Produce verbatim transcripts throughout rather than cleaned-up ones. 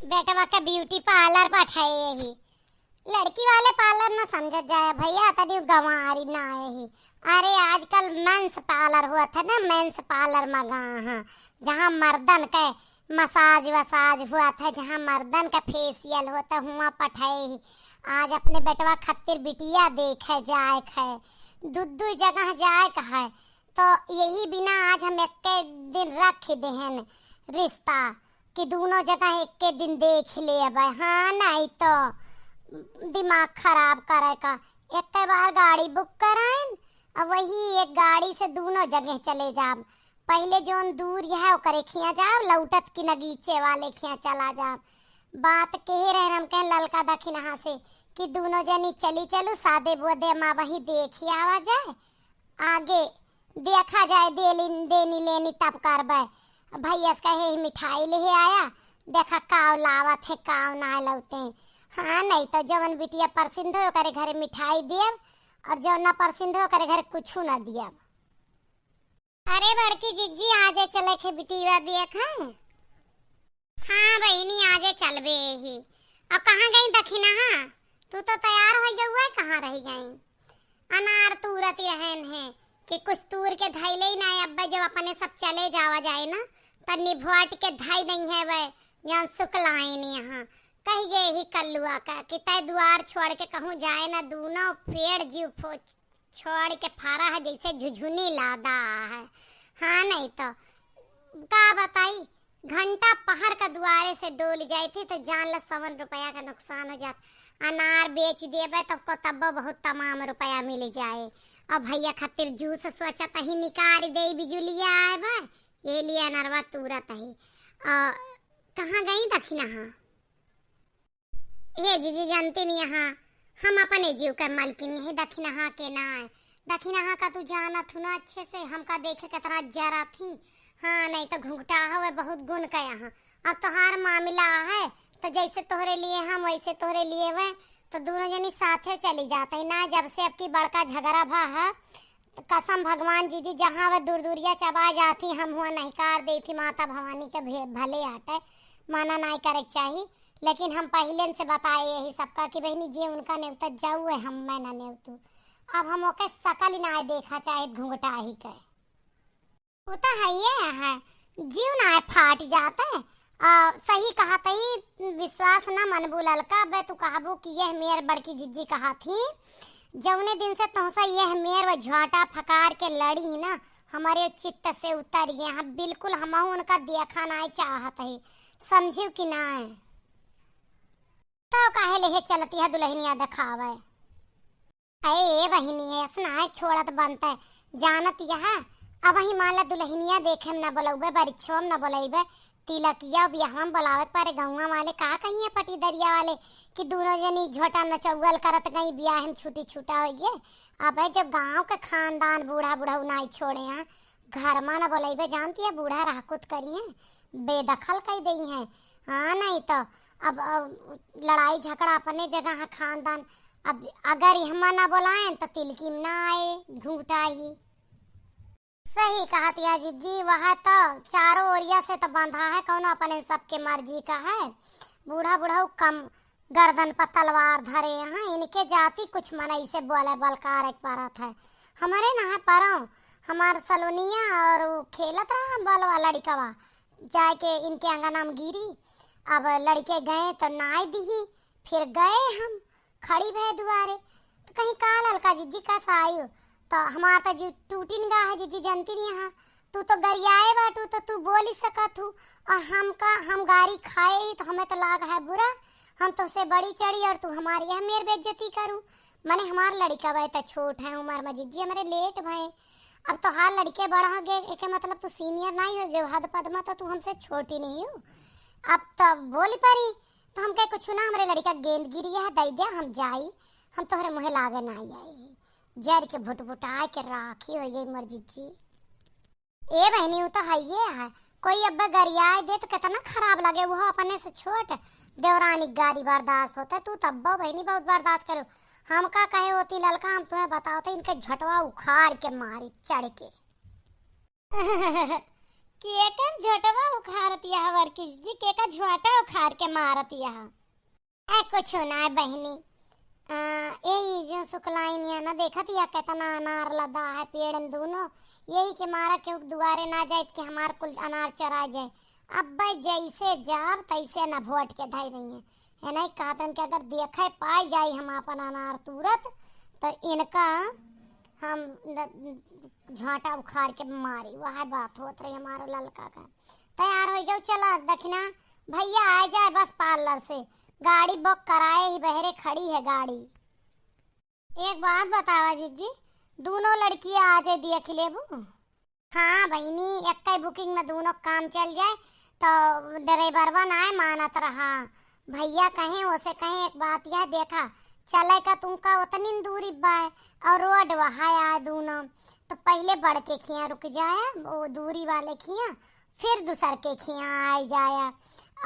बेटवा के beauty parlour पठाए ही। लड़की वाले parlour न समझत जाए भइया, तनी गंवारी ना आए ही। अरे आजकल men's parlour होत है ना, men's parlour मगा हाँ, जहाँ मर्दन के massage वसाज होत है, जहाँ मर्दन के facial होत है, हुआं पठाए ही। आज अपने बेटवा खातिर बिटिया देखे जाए है, दू दू जगह जाए है, तो यही बिना आज हम एक्के दिन रख देहन रिश्ता कि दूनो जगह एक्के दिन देख लेबै। हाँ, नहीं तो दिमाग खराब करे का। एक्के बार गाड़ी book कराइन, अब वही एक गाड़ी से दूनो जगह चले जाब। पहिले जौन दूर है ओकरे खिया जाब, लौटत की नगीचे वाले खिया चला जाब। बात कहे रहन हम कहें ललका दखिनहा से कि दूनो जनी चली चलू, सादे बोदे मा वही देखी आवा जाए। आगे देखा जाए, देली-, देनी लेनी तब करबै। भैया से कहे, "मिठाई लेहे आया, देखा काव लावत है, काव ना लौते।" हाँ, नहीं तो जवन बिटिया परसिंध हो, ओकरे घरे मिठाई दियब, और जवन ना परसिंध हो, ओकरे घरे कुछू ना दियब। अरे बड़की जिज्जी, आजे चले के बिटिया देखे। हाँ बहिनी, आजे चलबे ही। अब कहाँ गई दखिनहा? तू तो तैयार होइ गई है, कहाँ रहि गई? अनार तूरत रहन है कि कुछ तूर के धइले ही ना, अब्बे जब अपने सब चले जावा जाए ना, त निभोट के धइ दई है वे, जौन सुकलाइन यहाँ। कहि गए ही कल्लुआ का कि तै दुआर छोड़ के कहूँ जाए ना, दूनो पेड़ जीव फो-, छोड़ के फारा है जैसे झुझुनी लादा है। हाँ, नहीं तो का बताई, घंटा पहर का दुआरे से डोल जाए थी तो जान ला सवन रुपया का नुकसान हो जात। अनार बेच देबे तब को तब्बो बहुत तमाम रुपया मिल जाए। और भैया खातिर जूस सोचत ही निकाल दे बिजुलिया आए बा, ये लिए अनरवा तूरत ही। और कहाँ गई दखिनहा? हे जीजी, जानती नहीं यहाँ, हम अपने जीव के मालकिन है, दखिनहा के ना है। दखिनहा का तू जानत हूँ ना अच्छे से, हमका देखे कितना जरा थी। हाँ, नहीं तो घुंघटा हो, बहुत गुण का यहाँ। अब तोहार मामला है, तो जैसे तोहरे लिए हम, वैसे तोहरे लिए वह, तो दोनों जनी साथे चली जाते ना। जब से अब की बड़का झगड़ा भा है, तो कसम भगवान जीजी, जहाँ वह दूर दूरिया चबा जाती, हम हुआ नहीं कार देती, माता भवानी के भे-, भले आटे, मना नहीं करे के चाही। लेकिन हम पहिले से बताए यही सबका कि बहिनी, जे उनका नेवता जाऊ है, हम मैं ना नेवतू। अब हम ओके सकल ही ना देखा चाहे घुंघटा ही के। वो तो है ये है, जीव ना फाट जाता है। आ, सही कहा तई, विश्वास ना मनबू ललका। बे तू कहबू कि यह मेर बड़की जिज्जी कहा थी, जौने दिन से तुमसे यह मेर वो झोटा फकार के लड़ी ना, हमारे चित्त से उतर गया। हम बिल्कुल हमहू उनका देखा ना चाहत है, समझियो कि ना? तो काहे लेहे चलती है दुल्हनिया देखावे? अरे ए बहिनी, ऐस नाय छोड़त बनते, जानत यह, अब ही मान ला दुल्हनिया देखे में न बोलौबे, बरिछवा में न बोलैबे, तिलकिया बियाहवा में बोलावे के परे, गौवा वाले का कहिए पटीदरिया वाले कि दोनों जनी झोटा नचौवल करत गई, बियाह में छुट्टी छूटा हो गए। अब जब गाँव के खानदान बूढ़ा बुढ़ऊ नाई छोड़े हैं, घर मा न बोलैबे, जानती है, बूढ़ा रहकुत करिए, बेदखल कर देई है। हाँ, नहीं तो अब, अब लड़ाई झगड़ा अपने जगह है, खानदान। अब अगर इहमा ना बोलाएं तो तिलकी में ना आए, घूंघटा ही। सही कहत या जिज्जी, वह तो चारों ओरिया से तो बंधा है, कौनो अपने सबके मर्जी का है। बूढ़ा बुढ़ऊ कम गर्दन पर तलवार धरे हैं, इनके जाति कुछ मनई से बोले बलकार एक परत है। हमारे नहा परो, हमार सलोनिया और उ खेलत रहा बलवा लड़िकवा, जाए के इनके अंगना में गिरी। अब लड़के गए तो नाय दिही, फिर गए हम, खड़ी भय दुआरे। तो कहीं का ललका जिज्जी कस आयु, तो हमार तो जीव टूटिन गा है जिज्जी, जनती नहीं यहाँ। तू तो गरियाए बाटू, तो तू बोल ही सकत हू, और हमका, हम गारी खाए ही, तो हमें तो लाग है बुरा। हम तोसे बड़ी चढ़ी और तू हमारी यह मेर बेइज्जती करू। मने हमार लड़िका बे तो छोट है उम्र में जिज्जी, हमारे लेट भए। अब तोहार लड़के बड़ा हो गए, एके मतलब तू senior नहीं हो गए, हद पद में तो तू हमसे छोटी नहीं हो। अब तो बोल परी, तो हमके कुछ ना, हमरे लड़का गेंद गिरी है, दई दे, हम जाई, हम तोहरे मुँहे लागे ना आई। जर के भुटभुटाए के राखी हो गई मोर जिज्जी। ए बहिनी, उ तो हइये है, कोई अब्बे गरियाए दे तो कितना खराब लगे, वो अपने से छोट देवरानी गारी बर्दाश्त होता है, तू तब्बो बहिनी बहुत बर्दाश्त करो। हम का कहे होती ललका, हम तुम्हें बताओ तो इनके झटवा उखाड़ के मारी चढ़ के। केकर झोंटवा उखाड़त यह बड़की जिज्जी, केकर झोंटा उखाड़ के मारत यह? ए, कुछ ना बहिनी। आ, यही जो सुकलाइन या ना देखत या कितना अनार लदा है पेड़ में दूनो, यही के मारा केहू दुआरे ना जाइत कि हमार कुल अनार चरा जाए। अब जैसे जाब तैसे ना भोट के धई रही है। ये नहीं कहतन कि अगर देखे पाई जाई हम आपन अनार तुरत, तो इनका हम न-, झोंटा उखाड़ के मारी। वह बात होत रही हमारे ललका का। तैयार हो गयो, चला दखिना, भैया आ जाए बस पार्लर से, गाड़ी बुक कराए ही बहरे खड़ी है गाड़ी। एक बात बतावा जिज्जी, दूनो लड़किया आ जाए देख लेबू। हाँ बहिनी, एक्कै बुकिंग में दूनो काम चल जाए, तो ड्राइवरवा नाय मानत रहा। भैया कहें, ओसे कहें, एक बात यह देखा, चले का तुमका उतनी न दूरी बाय, और रोड वहाँ आए दूनो, तो पहले बड़ के खिया रुक जाए, वो दूरी वाले खिया, फिर दूसर के खिया आए जाए।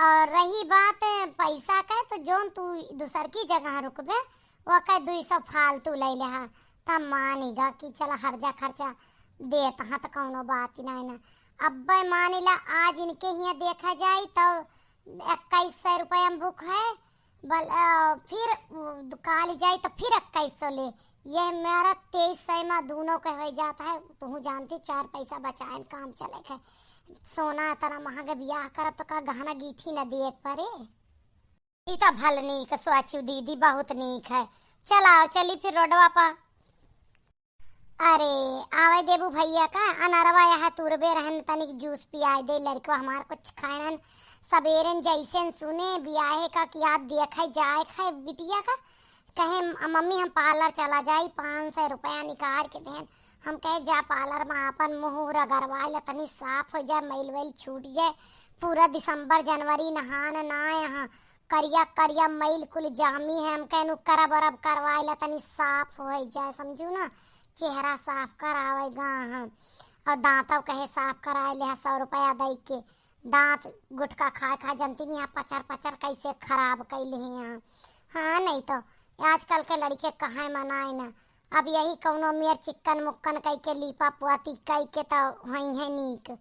और रही बात पैसा के, तो जोन तू दूसर की जगह रुकबे, वो के दुई सौ फालतू ले लेहा, तब मानेगा कि चला हर्जा खर्चा देत हाँ, तो कौनो बात ही नहीं ना। अब्बे मानिला आज इनके हियाँ देखा जाई, तो इक्कीस सौ रुपया में बुक है, बल-, अ, फिर, उ, काल जाई तो फिर इक्कीस सौ ले। ये मेरा तेईस सौ में दूनो के हो जाता है। तुहू जानती, चार पैसा बचाए काम चले के। सोना इतना महंगा बियाह करब तो का गहना गीठी न दिए के पड़े? ई तो भल नीक सोचू दीदी, बहुत नीक है। चलाओ, चली फिर रोडवा पर। अरे, आवे देबू भैया का? अनरवा यहाँ तुरबे रहन, तनिक जूस पियाए दे लड़कवा हमार, कुछ खाएन। सबेरन जैसे सुने बियाहे का कि आज देखे जाए खाए बिटिया का, कहे, "म-, मम्मी हम पार्लर चला जाई, पाँच सौ रुपया निकाल के देन।" हम कहे, "जा पार्लर में आपन मुँह रगड़वा ले, तनी साफ हो जाए, मैल वैल छूट जाए।" पूरा दिसंबर जनवरी नहान ना यहाँ करिया करिया मैल कुल जामी है, हम कहनु करब अरब करवाए ला, तनी साफ हो जाए, समझू ना, चेहरा साफ करावेगा हम। और दांतव कहे साफ कराए ले, सौ रुपया दई के। दांत गुटखा खाए खाए जनती नहीं, यहाँ पचर पचर कैसे खराब कैले हैं यहाँ। हाँ, नहीं तो आजकल के लड़के कहाँ मनाए ना। अब यही कौनो मेर चिक्कन मुक्कन कई के, लीपा पोती कई के, तो होई है नीक।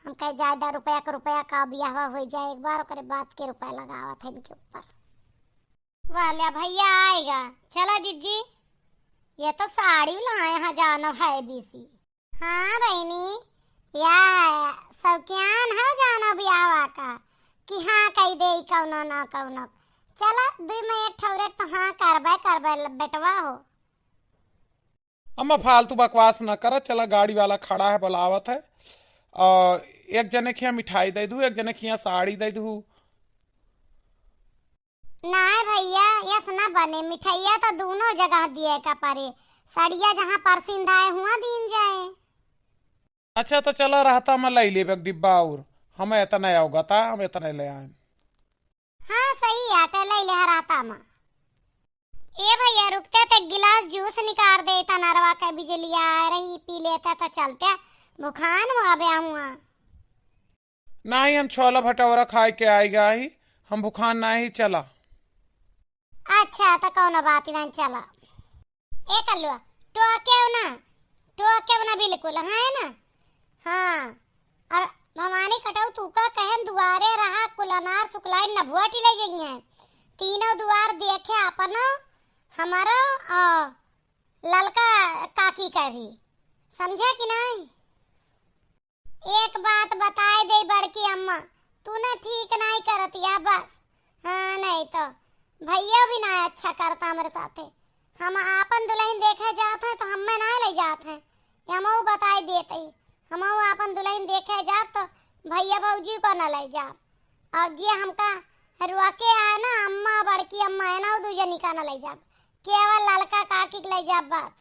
हम कहे, "ज्यादा रुपया के, रुपया का बियाहवा हो जाए एक बार, ओकरे बाद के रुपया लगावत है इनके ऊपर।" वाह, ले भैया आएगा। चला जिज्जी, ये तो साड़ी लाए हैं, जानो है बीसी। हाँ बहिनी, या है, सौकियान है जानो बियाहवा का, कि हाँ कही दे कौनो ना कौनो। चला, दुई में एक ठौरे तो हाँ करबे करबे ल-, बेटवा हो। अम्मा, फालतू बकवास न करा, चला, गाड़ी वाला खड़ा है, बुलावत है। और एक जने के यहाँ मिठाई दे दू, एक जने के यहाँ साड़ी दे दू। नाय भैया, यस ना बने, मिठाइया तो दोनों जगह दिए का परे, सड़िया जहाँ परसिन धाए हुआ दीन जाए। अच्छा, तो चला, रहता मैं ले लेब एक डिब्बा और, हमें इतना अवगता, हम इतने ले आए। हाँ, सही आटे, ले ले हराता मा। ए भैया, रुकते ते गिलास जूस निकाल दे, ता नरवा के बिजलिया आ रही, पी लेते तो चलते, भुखान हुआ बे हुआ। नहीं, हम छोला भटूरा खाए के आएगा ही, हम भुखान नहीं, चला। अच्छा, तो कौनो बात नहीं, चला। ए कल्लुआ, टोकेव ना, टोकेव ना बिल्कुल, हाँ, है ना? हाँ, और भवानी कटऊ तू का कहन दुआरे रहा, कुल अनार सुकलाइन न भुआटी ले जाइए। तीनों दुआर देखे अपनो, हमारो, और ललका काकी का भी। समझा कि नहीं? एक बात बताए दे बड़की अम्मा, तू ना ठीक नाई करतिया बस। हाँ, नहीं तो भैया भी ना अच्छा करता हमरे साथे। हम आपन दुलहिन देखे जात हैं तो हमें ना ले जात हैं, ये हमहू बताए देत ही। हमहू आपन दुलहिन देखे जाब तो भैया भौजी को ना ले जाब। और जे हमका रुआ के आए ना अम्मा, बड़की अम्मा है ना, वो दू जनी का ना ले जाब, केवल ललका काकी के ले जाब बस।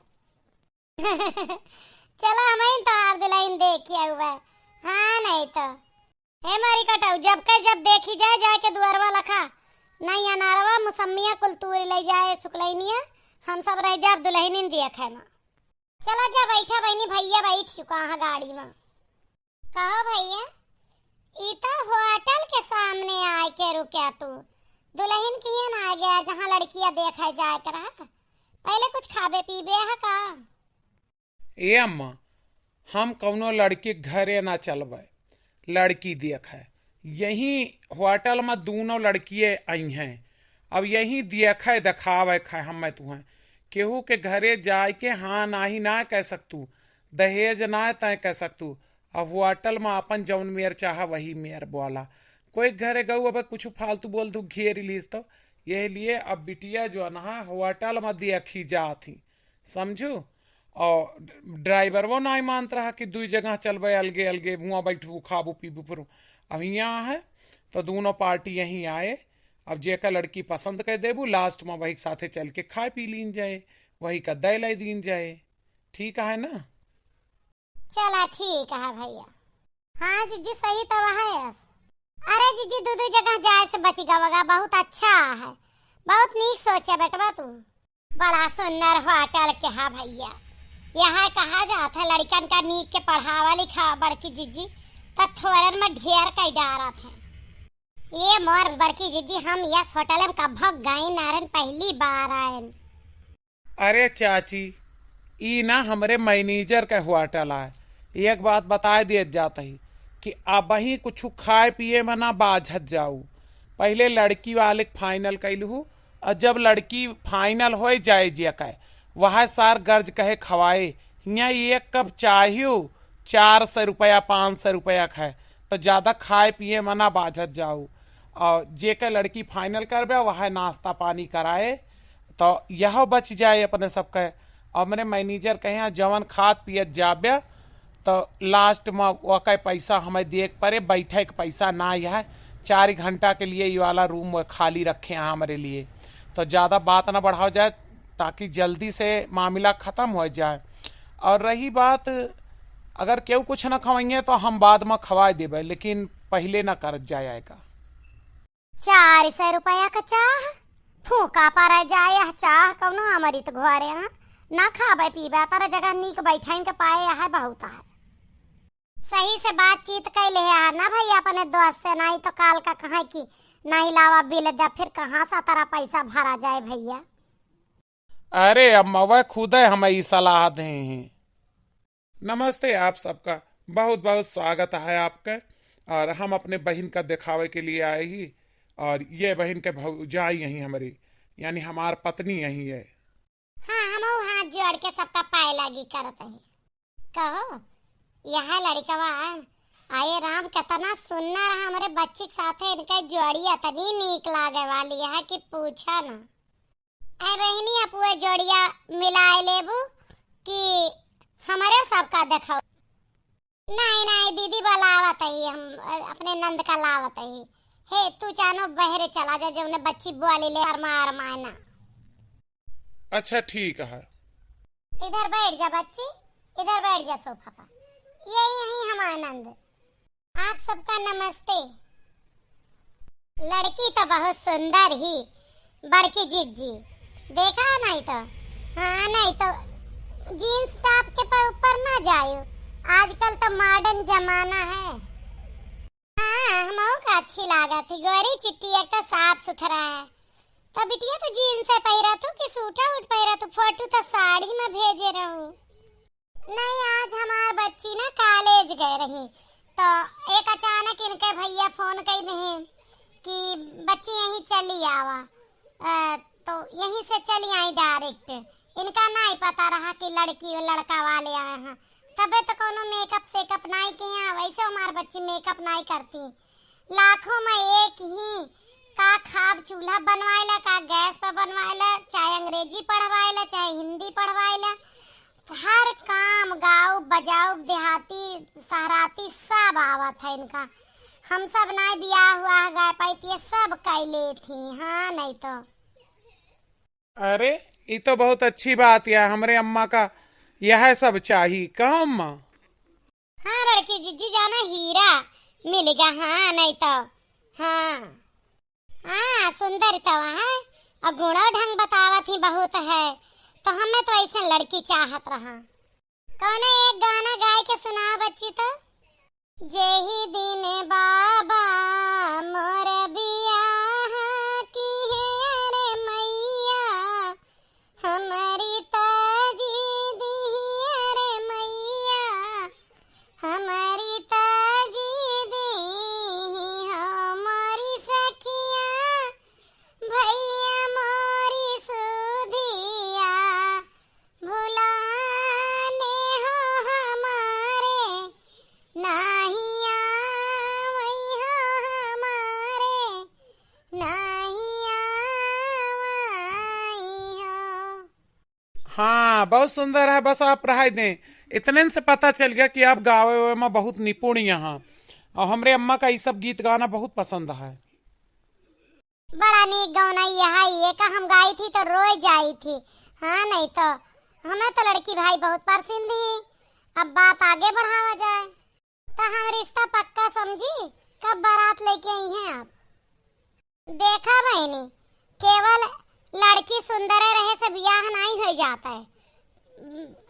चला, हम ही तोहार दुलहिन देख के आउबे। हाँ, नहीं तो। हे मारी कटऊ, जब के जब देखी जाए, जाए के दुआरवा लखा। नहीं अनारवा, मुसम्मिया कुल तूरी ले जाए सुकलैनिया, हम सब रह जाब दुलहिनिन दिया खाए में। चला जा बैठा बहिनी, भैया बैठ चुका है गाड़ी में। कहो भैया, ई तो होटल के सामने आए के रुक्या तू। दुलहिन किहन आ गया, जहाँ लड़किया देखे जाए के रहा। पहले कुछ खाबे पीबे है का? ए अम्मा, हम कौनो लड़की के घरे ना चलबे। लड़की देखे। यही होटल मा दूनों लड़किये अइहैं। अब यही देखे देखावे खाए हमें तुहें। केहू के घरे जाए के हाँ नाही ना कह सकतू, दहेज ना तय कह सकतू। अब होटल मा अपन जौन मेर चाहा वही मेर बोला। कोई घरे गऊ अब कुछ फालतू बोल दू घेर लीस तो। यही लिए अब बिटिया जौन है होटल मा देखी जात ही। समझू? और ड्राइवरवो नाई मानत रहा कि दुई जगह चलबे, अलगे अलगे हुआं बैठबू, खाबू, पीबू, फिरू। अब हियाँ है तो दूनों पार्टी यहीं आए। अब जेका लड़की पसंद कर देबू, लास्ट में वही के साथे चल के खाए पी लीन जाए, वही का दय लै दीन जाए। ठीक है ना? चला ठीक है भैया। हाँ जिज्जी, सही तो वह है। अरे जिज्जी, दू दू जगह जाए से बची गवगा, बहुत अच्छा है, बहुत नीक सोचे बेटवा तू। बड़ा सुंदर होटल के हा भैया। यह कहा जात है लड़कन का नीक के पढ़ावा लिखा बड़की जिज्जी, त थोरन में ढेर कई डारत है। ये मोर बड़की जिज्जी, हम यस होटल में कभो गई नारन, पहली बार आयन। अरे चाची, ई ना हमरे मैनेजर के होटल आए। एक बात बताए दिए जात ही कि अबही कुछ खाए पिए में ना बाझत जाऊ। पहले लड़की वाले के फाइनल कैलहू, और जब लड़की फाइनल हो जाए जे कहे, वह सार गर्ज कहे खवाए। हियाँ एक कप चाहियो चार सौ रुपया, पाँच सौ रुपया का है, तो ज़्यादा खाए पिए में ना बाझत जाऊ। और जेके लड़की फाइनल करबे, वह नाश्ता पानी कराए, तो यह बच जाए अपने सबके। और मेरे मैनेजर कहे, "हाँ, जवन खात पियत जाबे, तो लास्ट में ओके पैसा हमें दिए के पड़े, बैठे के पैसा ना यह, चार घंटा के लिए ये वाला रूम वो खाली रखे हैं हमारे लिए।" तो ज़्यादा बात ना बढ़ाओ जाए, ताकि जल्दी से मामला ख़त्म हो जाए। और रही बात, अगर केहू कुछ ना खवाइए तो हम बाद में खवाए देबे, लेकिन पहले ना करत जाए आएगा। चार सौ रुपया का चाह, फूका पड़ जाए यह चाह कौनो अमृत घोरे, हाँ? ना खाबे पीबे, तारा जगह नीक बैठाइन के पाए यह बहुत है। सही से बातचीत कैले है ना भैया अपने दोस्त से, नहीं तो काल का कहे कि नहीं लावा बिल दे, फिर कहाँ से तारा पैसा भरा जाए भैया। अरे अम्मा, वह खुदे हमें ई सलाह दे हैं। नमस्ते आप सबका, बहुत बहुत स्वागत है आपका। और हम अपने बहिन का दिखावे के लिए आए ही, और ये बहिन के भौजाई यहीं हमारी, यानी हमार पत्नी यहीं है। हाँ, हम हाथ जोड़ के सबका पाए लागी करत है। कहो, यह लड़कवा, आए राम, कितना सुन्नर है हमरे बच्ची के साथे, इनके जोड़ी इतनी नीक लागे वाली है कि पूछा ना। ए बहिनी, अपुए जोड़िया मिलाए लेबू कि हमरे सबका देखो? नहीं, नहीं दीदी, बुलावत ही हम, अपने नंद का लावत ही। हे, तू जानो बहरे चला जा, जौने बच्ची बोली ले, अरमा अरमाए ना। अच्छा, ठीक है। इधर बैठ जा बच्ची, इधर बैठ जा सोफा पर। ये यही हमारा नंद। आप सबका नमस्ते। लड़की तो बहुत सुंदर ही, बड़की जिज्जी। देखा नहीं तो, हाँ, नहीं तो जींस टॉप के प-, ऊपर ना जायो। आजकल तो मॉडर्न जमाना है। हाँ, हमहू का अच्छी लागत ही। गोरी चिट्टी एक तो साफ सुथरा है। तो बिटिया तो जींस है पहिरा तू कि सूटा उठ पहिरा तू? फोटो तो साड़ी में भेजे रहू। नहीं, आज हमार बच्ची ना कॉलेज गए रही, तो एक अचानक इनके भैया फोन कई दिहे कि बच्ची यहीं चली आवा। अ, तो यहीं से चली आई डायरेक्ट। इनका नहीं पता रहा कि लड़की लड़का वाले आए हैं, तबे तो कोनो मेकअप सेकअप नहीं किया। वैसे हमार बच्ची मेकअप नहीं करती। लाखों में एक ही का खाब चूल्हा बनवाइला, का गैस पर बनवाइला, चाहे अंग्रेजी पढ़वाइला, चाहे हिंदी पढ़वाइला, हर काम गाउब बजाउब देहाती सहराती सब आवत है इनका। हम सब नाई बियाह हुआ है गाय पाइत, ये सब कैले थी। हाँ, नहीं तो। अरे, ई तो बहुत अच्छी बात है। हमरे अम्मा का यह सब चाही। कहो अम्मा। हाँ बड़की जिज्जी, जाना हीरा मिल गया। हाँ, नहीं तो। हाँ, हाँ, सुंदर तो है, और गुणो ढंग बतावत ही बहुत है, तो हमें तो ऐसे लड़की चाहत रहा। कौनो एक गाना गाय के सुना बच्ची तो। जेही दिन बाबा मोर बियाह की है रे मैया, हमारी ताजी दी है रे मैया, हमारी ताजी दी। हाँ, बहुत सुंदर है, बस आप रहाई दें। इतने से पता चल गया कि आप गावे वावे मा बहुत निपुण यहाँ। और हमरे अम्मा का ई सब गीत गाना बहुत पसंद है। बड़ा नीक गौनई है, ये का हम गाई थी तो रोए जाई थी। हाँ, नहीं तो हमें तो लड़की भाई बहुत पसंद ही। अब बात आगे बढ़ावा जाए। तो हम रिश्ता पक्का समझी, कब बारात लेके आई हैं आप? देखा बहिनी, केवल लड़की सुंदरे रहे से बियाह नहीं हो जाता है,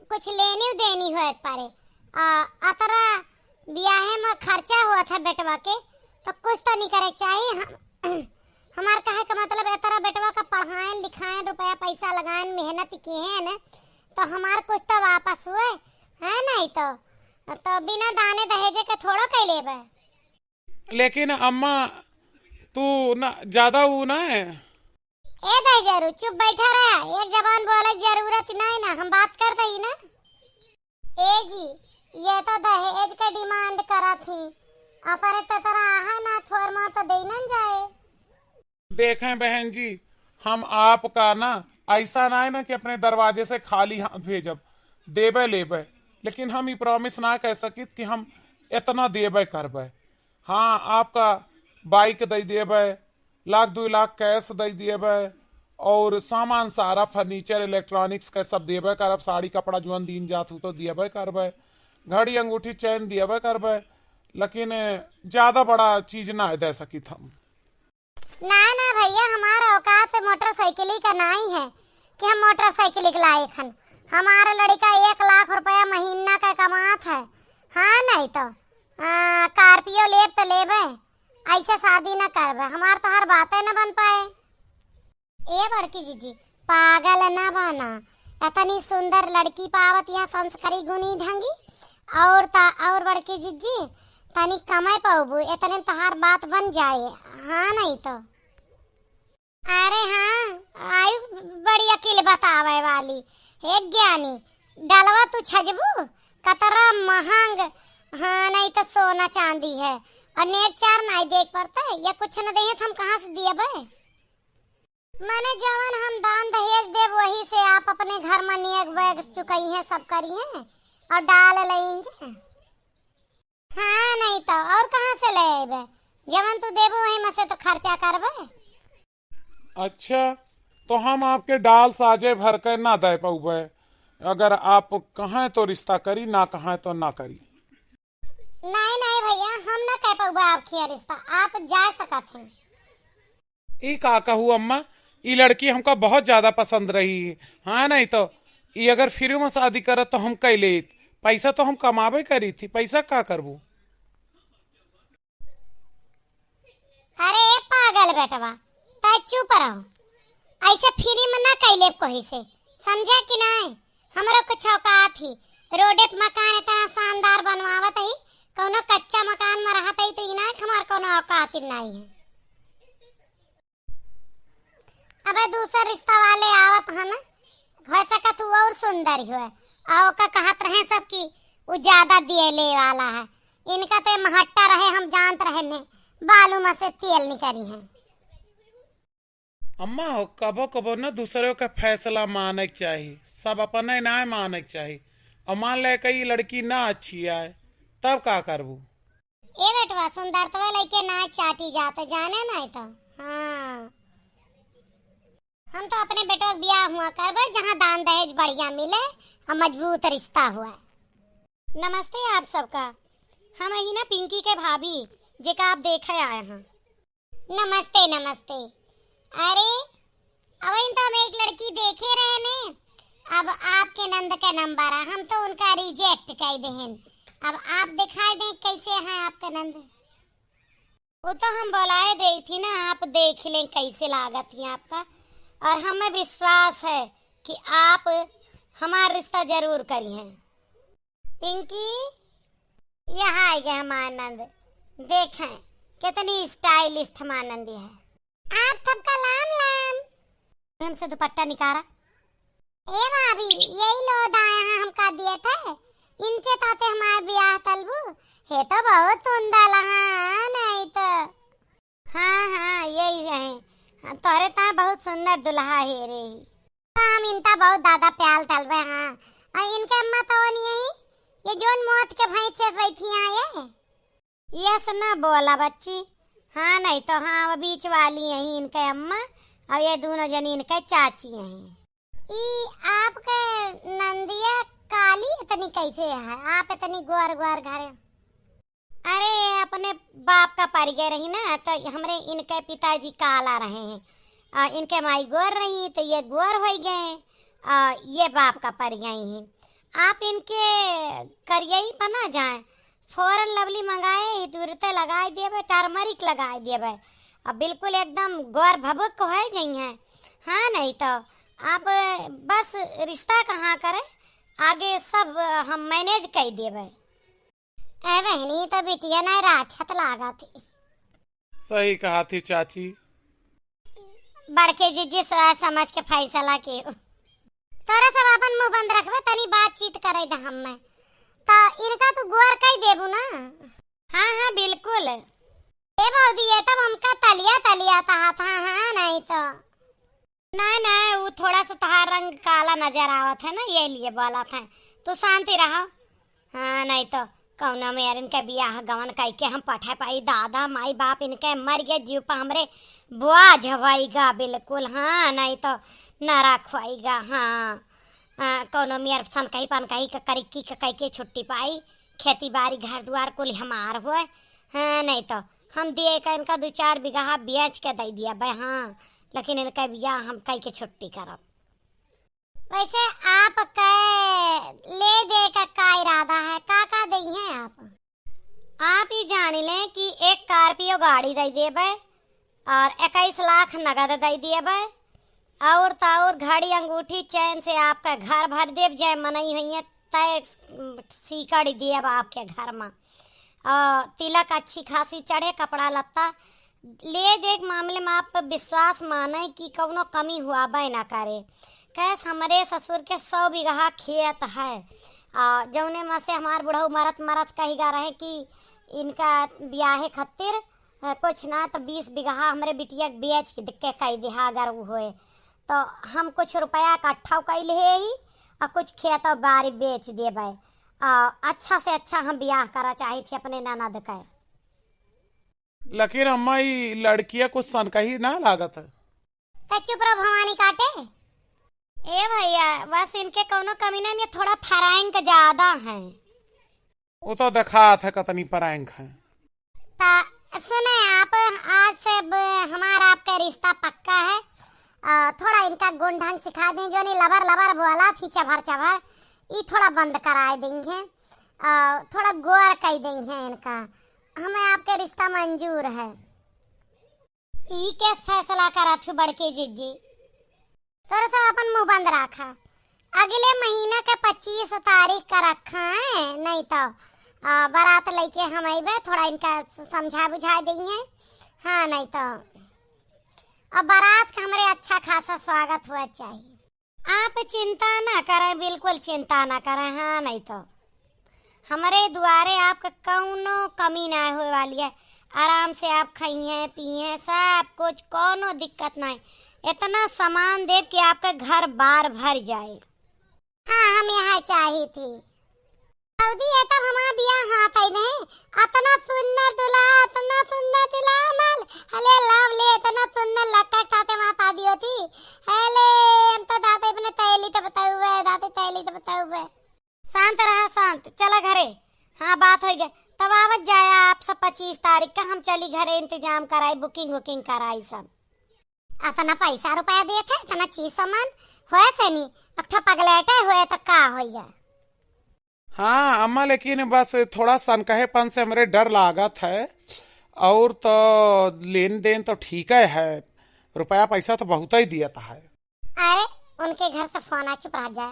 कुछ लेनी देनी होए पड़े। आ, अतरा बियाहे में खर्चा हुआ था बेटवा के, तो कुछ तो नहीं करे के चाहिए। हम, हमार कहे का मतलब, इतरा बेटवा का पढ़ाएन लिखाएन, रुपया पैसा लगाएन, मेहनत किए हैं न, तो हमार कुछ तो वापस हुए, है नहीं तो, तो बिना दाने दहेजे के थोड़ो कह लेबे। लेकिन अम्मा, तू ना ज्यादा ऊ ना है। ए दहिजरू, चुप बैठा रहा, एक जबान बोले की जरूरत नहीं ना, हम बात करत ही ना। ए जी, ये तो दहेज के demand करत ही, अपरे ततरा है ना, थोर मोर तो देनन जाए। देखें बहन जी, हम आपका ना ऐसा ना है ना कि अपने दरवाजे से खाली हाथ भेजब, देबे लेबे, लेकिन हम ई promise ना कर सकित कि हम इतना देबे करबे। हाँ, आपका bike दे देबे, लाख दुई लाख cash दे देबे, और सामान सारा furniture electronics का सब देबे करब, साड़ी कपड़ा जौन दीन जात हो तो देबे करबे, घड़ी अंगूठी चैन देबे करबे, लेकिन ज्यादा बड़ा चीज ना दे सकित हम। ना, ना भैया, हमार औकात मोटरसाइकिल का नाई है कि हम मोटरसाइकिल के लायक हन। हमार लड़का एक लाख रुपया महीना का कमात है। हाँ, नहीं तो, आ, Scorpio लेब तो लेबे, ऐसे शादी ना करबे। हमार तो हर बातें न बन पाए। ए बड़की जीजी, पागल ना बना, इतनी सुंदर लड़की पावत या संस्कारी गुनी ढंगी, और ता, और बड़की जीजी, तनी कमाई पाऊबू, इतने में तोहार बात बन जाए। हाँ, नहीं तो। अरे हाँ, आयु बड़ी अकील बतावे वाली। हे ज्ञानी, डलवा तू छजबू, कतरा महंग, हाँ, नहीं तो सोना चांदी है, और नेट चार नहीं देख पड़ते, या कुछ न देहे तो हम कहाँ से दिए बे? मने जवन हम दान दहेज देब, वही से आप अपने घर में नेग वेग चुकइहें, सब करिहें और डाल लेंगे। हाँ, नहीं तो और कहाँ से ले अइबे? जवन तू देबो, वही में से तो खर्चा करबे। अच्छा, तो हम आपके डाल साजे भर के ना दे पउबे। अगर आप कहें तो रिश्ता करी, ना कहें तो ना करी। नहीं, नहीं भैया, हम ना कर पउबे आपके यहाँ रिश्ता, आप जा सकत हैं। ई का कहू अम्मा, ई लड़की हमका बहुत ज्यादा पसंद रही है। हाँ, नहीं तो ई अगर free में शादी करत तो हम कई लेत। पैसा तो हम कमाबे करी थी, पैसा का करबू? अरे ए पागल बेटवा, तै चुप रहो। ऐसे free में ना कई लेब कोही से, समझे कि नहीं? हमरो कुछ औकात ही। रोडे पे मकान इतना शानदार बनवावत ही, कौनो कच्चा मकान में रहत ही तो ई ना हमार कौनो औकात ही नहीं है। अबे दूसर रिश्ता वाले आवत हन, हो सकत उ और सुंदर ही होए, और ओका कहत रहे सब कि उ ज्यादा दिए ले वाला है। इनका तो महट्टा रहे, हम जानत रहे ने, बालू में से तेल निकरी है। अम्मा हो, कबो कबो ना दूसरों का फैसला माने के चाही, सब अपने ना माने के चाही। और मान ले कि ई लड़की ना अच्छी आए, तब का करबू? ए बेटवा, सुंदरतवे लइके ना चाटी जाते, जाने नहीं तो। हाँ, हम तो अपने बेटवा के बियाह हुआ करबे, जहाँ दान दहेज बढ़िया मिले और मजबूत रिश्ता हुआ। नमस्ते आप सबका, हम ही ना पिंकी के भाभी, जेका आप देखे आए हैं। नमस्ते, नमस्ते। अरे, अबहिन तो हम एक लड़की देखे रहे ने, अब आपके नंद का नंबर है, हम तो उनका reject कर देहन। अब आप दिखाई दें कैसे हैं आपके नंद। वो तो हम बोलाए दे थी ना, आप देख लें कैसे लागत ही आपका, और हमें विश्वास है कि आप हमार रिश्ता जरूर करिहें। पिंकी, यहाँ आइ गए हमार नंद। देखें, कितनी stylish हमार नंदी है। आप सबका लाम लाम। हमसे दुपट्टा निकारा। ए भाभी, यही लो दाया हमका दिए थे। इनके ताते हमार बियाह तलबू। हे तो बहुत सुंदर लगा, नहीं तो। हाँ, हाँ, यही है। हाँ, तोहरे ता बहुत सुंदर दुल्हा है रे। हम इनका बहुत दादा प्याल तलबे, हाँ। और इनके अम्मा तो नहीं है, ये जोन मौत के भैंस से बैठी हैं ये। यस न बोला बच्ची, हाँ नहीं तो हाँ, वो बीच वाली हैं इनके अम्मा, और ये दोनों जनी इनके चाची हैं। ई आपके नंदिया काली इतनी कैसे है, आप इतनी गोर गोर घरे? अरे, अपने बाप का परिगे रही ना, तो हमरे इनके पिताजी काला रहे हैं, आ, इनके माई गोर रही, तो ये गोर होइ गए, आ, ये बाप का परिगे हैं। आप इनके करियई बना जाए, Fair and Lovely मंगाए ही, तुरते लगाए देबे, turmeric लगाए देबे, अब बिल्कुल एकदम गोर भभुक होइ जइहैं। हाँ, नहीं तो आप बस रिश्ता कहाँ करें, आगे सब हम manage कर देबे। ए बहिनी, तो बिटिया नहीं राक्षत लागत ही। सही कहा थी चाची। बड़के जिज्जी सोच समझ के फैसला कियो। तोरे सब अपन मुंह बंद रखबे, तनी बातचीत करे द हम्मे। तो इनका तू गोर कई देबू ना? हाँ, हाँ, बिल्कुल। ए भौजी, ये तब हमका तलिया तलिया कहा था, हाँ, नहीं तो। नहीं, नहीं, वो थोड़ा सा तहार रंग काला नजर आवत है ना, ये लिए बोलत है। तू शांति रहो। हाँ, नहीं तो कौनो मेर इनके बियाह गवन कई के हम पठे पाई। दादा, माई बाप इनके मर गए, जीव पर हमरे बोझ होइगा बिल्कुल। हाँ, नहीं तो नरक होइगा। हाँ, हाँ, कौनो मेर सनकही पनकही के करिकी के कई के छुट्टी पाई, खेती बाड़ी घर दुआर कुल हमार होए। हाँ, नहीं तो हम दिए का इनका दो चार बीघा बेच के दे दिया बे। हाँ, लेकिन इनका बियाह हम कई के छुट्टी करब। वैसे आपके ले दे का, का इरादा है, का, का देइहैं आप? आप ही जान लें कि एक Scorpio गाड़ी दे देबे और इक्कीस लाख नगद दे देबे और तो और घड़ी अंगूठी चैन से आपका घर भर देब, जय मनई होइए तय सीकड़ देब आपके घर में। और तिलक अच्छी खासी चढ़े, कपड़ा लत्ता ले दे के मामले में आप विश्वास माने कि कौनो कमी हुआ बे ना करे। कैस हमरे ससुर के सौ बीघा खेत है, आ, जौने में से हमार बुढ़ऊ मरत मरत कहिगा रहे कि इनका ब्याहे खातिर, अ, कुछ ना तो बीस बीघा हमरे बिटिया के बेच के कह दिहा अगर उ होए तो हम कुछ रुपया इकट्ठा कइ लेहे ही और कुछ खेत और बारी बेच देबे। आ, अच्छा से अच्छा हम ब्याह करा चाही थी अपने ननद के। लेकिन अम्मा, ई लड़किया कुछ सनकही ना लागत है। त चुप रहो भवानी काटे। ए भैया, बस इनके कौनो कमी नहीं है, थोड़ा frank ज्यादा है। वो तो देखात है कतनी frank है। त सुने आप, आज से अब हमारा आपका रिश्ता पक्का है। आ, थोड़ा इनका गुण ढंग सिखा दें, जो नहीं लबर लबर बोला थी चभर चभर, ई थोड़ा बंद कराए देंगे। आ, थोड़ा गौर कर देंगे इनका, हमें आपके रिश्ता मंजूर है। ई केस फैसला करत हूँ बड़की जिज्जी? तोरे सब अपन मुंह बंद रखा। अगले महीना के पच्चीस तारीख का रखा है, नहीं तो, आ, बारात लेके हम अइबे, थोड़ा इनका स-, समझा बुझा देंगे। हाँ, नहीं तो अब बारात का हमरे अच्छा खासा स्वागत हुआ चाहिए। आप चिंता ना करें, बिल्कुल चिंता ना करें। हाँ, नहीं तो हमरे दुआरे आपका कौनो कमी ना होए वाली है। आराम से आप खाइहें, पीहें, सब कुछ, कौनो दिक्कत नहीं। इतना सामान देब कि आपका घर बार भर जाए। हाँ, हम यहाँ चाही थी। भौजी, ये तब हमार बियाह हाथ आई नहीं। अतना सुंदर दुल्हा, अतना सुंदर दुल्हा हमार। अले love ले, इतना सुंदर लड़का के साथे हमार शादी होती। अले, हम तो दाते अपने तैली तो बताउबे, दाते तैली तो बताउबे। शांत रहा, शांत। चला घरे। हाँ, बात होइ गए। तब आवत जाया आप सब पच्चीस तारीख का, हम चली घरे, इंतजाम कराई, booking वुकिंग कराई सब। अतना पैसा रुपया देत है, इतना चीज सामान होए से नहीं, अब ठो पगलेटे हुए तो का होइया? हाँ अम्मा, लेकिन बस थोड़ा सनकहेपन से हमरे डर लागत है, और तो लेन देन तो ठीक है, रुपया पैसा तो बहुत ही दियत है। अरे, उनके घर से फोन आ, चुप रह जा।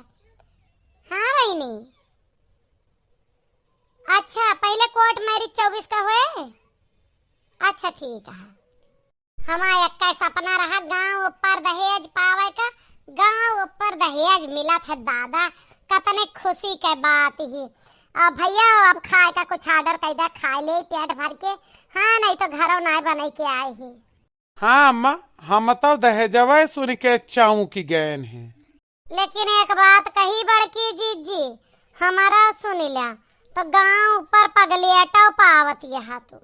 हाँ बहिनी, अच्छा, पहले court marriage चउबीस का हुए? अच्छा, ठीक है। हमार एक्के सपना रहा गाँव ऊपर दहेज पावे का, गाँव ऊपर दहेज मिलत है दादा, कतने खुशी के बात ही। अब भैया हो, अब खाए का कुछ order कर दे, खाए ले पेट भर के। हाँ, नहीं तो घरों नाय बने के आए ही। हाँ अम्मा, हम तो दहेजवा सुन के चौंक गए हैं। लेकिन एक बात कही बड़की जीजी, हमारा सुन ल्या, तो गांव ऊपर पगलेटो पावत यहाँ तू।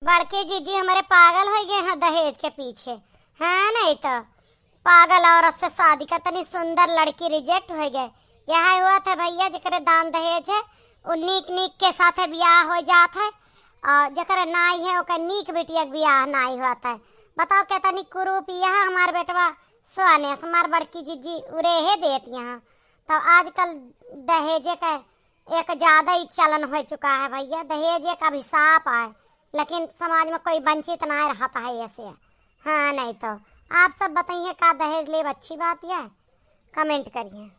बड़की जीजी हमारे पागल हो गए हैं दहेज के पीछे, है नहीं तो। पागल औरत से शादी कर, तनी सुंदर लड़की रिजेक्ट हो गए। यह हुआ था भैया, जेकरे दान दहेज है, वो नीक नीक के साथे बियाह हो जात है, और जेकरे नाई है, ओकर नीक बिटिया के बियाह नाई होत है। बताओ, कितनी कुरूप यह हमार बेटवा सोनेस, हमार बड़की जीजी उरेहे देत यहाँ। तो आजकल दहेजे का एक ज्यादा ही चलन हो चुका है भैया। दहेज एक अभिशाप है, लेकिन समाज में कोई वंचित ना रहता है ऐसे। हाँ, नहीं तो। आप सब बताइए, का दहेज लेब अच्छी बात है? कमेंट करिए।